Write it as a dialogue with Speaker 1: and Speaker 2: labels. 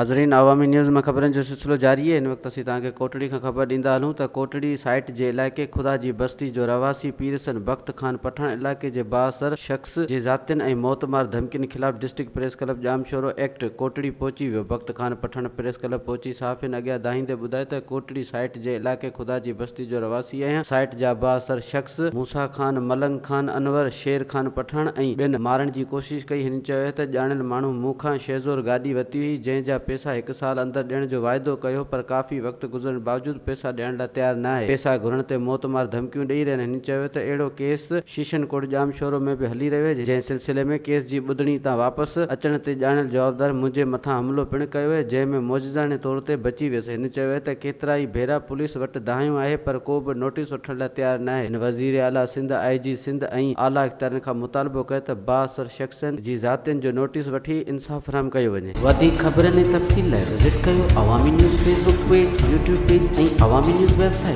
Speaker 1: ناظرين عوامي نيوز مان خبرن جو سلسلو جاري آهي هن وقت اسين توهان کي ڪوٽڙي کان خبر ڏيندا هلون ته ڪوٽڙي سائيٽ جي علائقي خدا جي بستي جو رهواسي پيرسن بخت خان پٺاڻ علائقي جي بااثر شخص جي ذاتين ۽ موت مار ڌمڪين خلاف district press club Jamshoro act Kotri پهچي ويو بخت خان پٺاڻ پريس ڪلب پهچي صحافين اڳيان دانهيندي ٻڌايو ته ڪوٽڙي سائيٽ جي علائقي خدا جي بستي جو رهواسي آهيان سائيٽ جا بااثر شخص موسيٰ خان، ملنگ خان، انور، شير خان پٺاڻ ۽ ٻين مارڻ جي ڪوشش ڪئي. هن چيو ته ڄاڻايل ماڻهو مون کان شهزور گاڏي ورتي هئي، جنهن جا پئسا هڪ سال اندر ڏيڻ جو واعدو ڪيو هو پر ڪافي وقت گذرڻ باوجود پئسا ڏيڻ لاء تيار نه آهي. پئسا گهرڻ تي موت مار ڌمڪيون ڏئي رهيا آهن. هن چيو ته اهڙو ڪيس شيشن ڪوٽ ڄامشورو ۾ به هلي رهيو آهي، جنهن سلسلي ۾ ڪيس جي ٻڌڻي تان واپس اچڻ تي ڄاڻايل جوابدار منهنجي مٿان حملو پڻ ڪيو آهي، جنهن ۾ معجزاڻي طور تي بچي ويس. هن چيو ته ڪيترائي ڀيرا پوليس وٽ دانهيو آهي پر ڪو به نوٽيس وٺڻ لاء تيار ناهي. هن وزير اعليٰ سنڌ، آء جي سنڌ ۽ اعليٰ اختيارين کان مطالبو ڪيو ته بااثر شخصن جي ذاتين جو نوٽيس وٺي انصاف فراهم ڪيو وڃي. وڌيڪ خبرن ۽ تفصيل لاء وزٽ ڪيو Awami news Facebook page, YouTube page ۽ Awami news website.